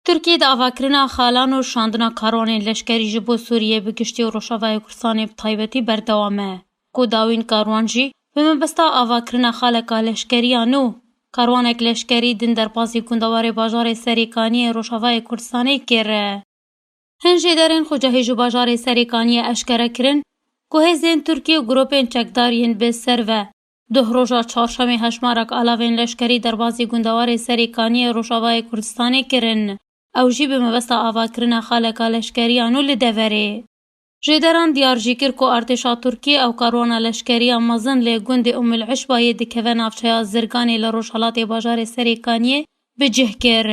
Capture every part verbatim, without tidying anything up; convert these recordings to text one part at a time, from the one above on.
Tirkiye di avakirina xalan û şandina karwanên leşkerî ji bo Sûriyê bi giştî û Rojavayê Kurdistanê bi taybetî berdewam e. Ku dawîn karwan jî bi mebesta avakirina xaleka leşkerî ya nû, karwanek leşkerî din derbasî gundewarê bajarê Serêkaniyê Rojavayê Kurdistanê kir. Hin jêderên xucehî ji bajarê Serêkaniyê eşkere kirin ku hêzên Tirkiyê û grûpên çekdar yên bi ser ve duh roja çarşemê hejmarek alavên leşkerî derbasî gundewarê Serêkaniyê Rojavayê Kurdistanê kirin. Ew jî bi mebesta avakirina xaleka leşkerî ya nû li deverê. Jêderan diyar jî kir ku artêşa Tirkiyê ew karwana leşkerî ya mezin li gundê Umul Eşbayê dikeve navçeya Zirganê li rojhelatê bajarê Serêkaniyê bi cih kir.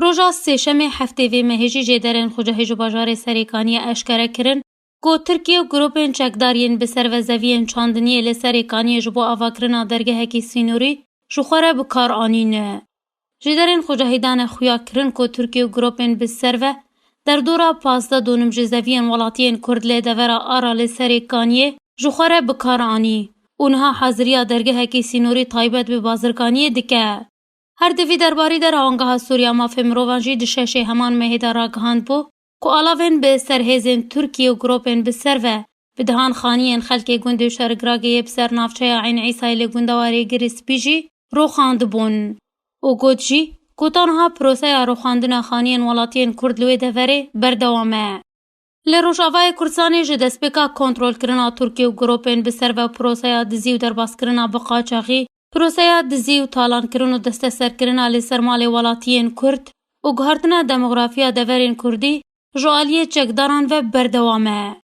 Roja sêşemê heftê vê mehê jî jêderên xucehî ji bajarê Serêkaniyê eşkere kirin ku Tirkiye û grûpên çekdar yên bi ser ve zeviyên çandiniyê li Serêkaniyê ji bo avakirina dergehekî sînorî ji xwe re bi kar anîne. Jêderên xucehî dane xuya kirin ku Tirkiye û grûpên bi ser ve derdora pazdeh dûnim ji zeviyên welatiyên Kurd lê devera Ara li Serêkaniyê ji xwe re bi kar anî û niha haziriya dergehekî sînorî taybet bi bazirganiyê dike. Her di vî derbarî de Rewangeha Sûriya Mafê Mirovan jî di şeşê heman mehê de ragihandbû ku alavên bi ser hêzên Tirkiye û grûpên bi ser ve bi dehan xaniyên xelkê gundê Şergiragê yê bi ser navçeya Eyn Îsayê li gundewarê Girê Spî jî roxandibûn û got jî ku tanha proseya roxandina xaniyên welatiyên Kurd li wê deverê berdewam e. Li Rojavayê Kurdistanê ji destpêka kontrolkirina Tirkiye û grûpên bi ser ve proseya dizî û derbaskirina bi qaçaxî, proseya dizî û talankirin û desteserkirina li ser malê welatiyên Kurd û guhertina demografiya deverên Kurdî ji aliyê çekdaran ve berdewam e.